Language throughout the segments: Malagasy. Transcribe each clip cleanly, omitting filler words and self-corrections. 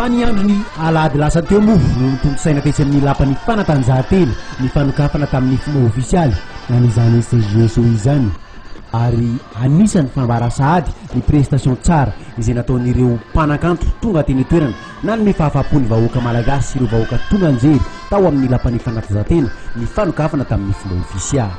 Fa ny andron'ny alahady lasa teo moa no notontosaina tetsy amin'ny lapan'ny fanatanjahantena ny fanokafana tamin'ny fomba ofisialy an'izany CJSO izany ary anisan'ny fambara sahady ny prestation tsara izay nataon'ireo mpanakanto tonga teny an-toerana nanome fahafahampo ny vahoaka malagasy sy ireo vahoaka tonga nijery tao amin'ny lapan'ny fanatanjahantena ny fanokafana tamin'ny fomba ofisialy.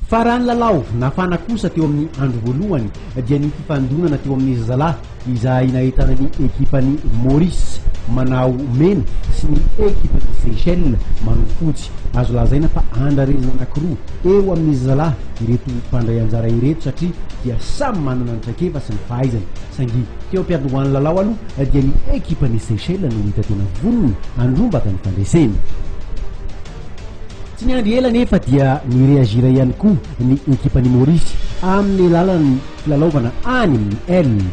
Fa raha ny lalao nafana kosa teo amin'ny andro voalohany dia ny fifandonana teo amin'ny zazalahy izay nahitana ny ekipan'i Maurice manao mena sy ny ekipan'i Seychelles manao fotsy. Azo lazaina fa andrarezina anankiroa eo amin'ny zazalahy ireto mpandray anjara ireto satria dia samy manana ny traikefa sy ny fahaizany. Saingy teo am-piandohan'ny lalao aloha dia ny ekipan'i Seychelles no hita tena vonona handrombaka ny fandresena. Tsy niandry ela anefa dia ni-réagir ihany koa ny ekipan'i Maurice amin'ny alalan'ny filalaovana any amin'ny aile.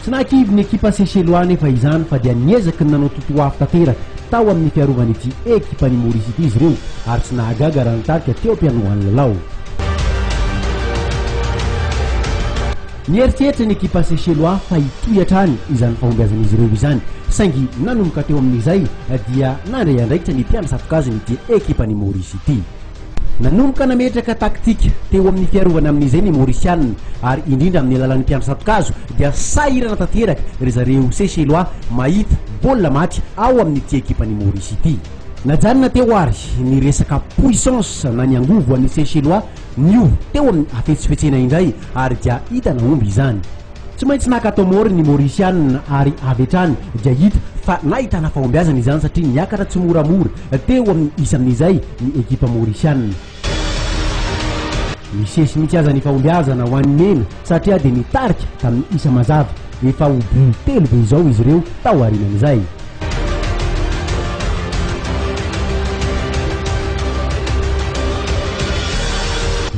Tsy nahakivy ny ekipa Seychellois anefa izany fa dia niezaky ny nanao totoafo tanteraka tao amin'ny fiarovan'ity ekipan'i Maurice ity izy ireo ary tsy nahagaga raha nitarika teo am-piandohan'ny lalao. Nieritreritra ny ekipa Seychellois fa hitohy hatrany izany fahombiazan'izy ireo izany saingy nanomboka teo amin'izay dia nandray andraikitra ny mpiandry tsato-kazon'ity ekipan'i Maurice ity. Nanomboka nametraka taktika teo amin'ny fiarovana amin'izay ny Maorisianina ary indrindra amin'ny alalan'ny mpiandry tsato-kazo dia sahirana tanteraka ry zareo Seychellois mahita baolina maty ao amin'ity ekipan'i Maorisy ity. Najanona teo ary ny resaka puissance na ny angovo an'ny Seychellois niova teo amin'ny hafetsifetsena indray ary dia hita nahomby izany. Tsy maintsy naka Tomor ny Maorisianina ary avy hatrany dia hita fa nahitana fahombiazana izany satria niakatra tsimoramora teo amin'ny isa amin'izay ny ekipa Maorisianina. Nisesy mihitsy aza ny fahombiazana ho an'ny mena satria dia nitarika tamin'ny isa mazava efa ho but telo be izao izy ireo tao aorianan'izay.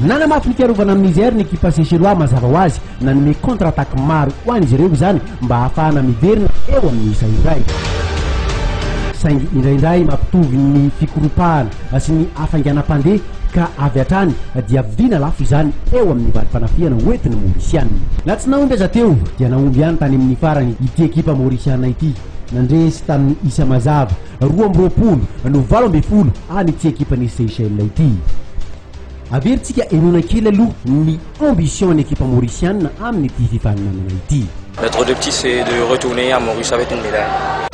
Nanamafy ny fiarovana amin'i Niger ny ekipa Seychellois mazava ho azy. Nanome contre attaque maro ho an'izy ireo izany mba hahafahana miverina eo amin'ny isa iray. Saingy indraindray mampitovy ny fikoropahana sy ny hafainganam-pandeha ka avy hatrany dia vidiana lafo izany eo amin'ny valim-panafihana hoentin'ny Maorisiana. Na tsy nahomby aza teo dia nahomby ihany tany amin'ny farany ity ekipa Maorisiana ity. Nandresy tamin'ny isa mazava 22 no 18 an'ity ekipan'i Seychelles ity. Averintsika henoina kely aloha ny ambition ny ekipa maorisianina amin'ity fifaninanana ity. Notre objectif c'est de retourner à Maurice avec une médaille.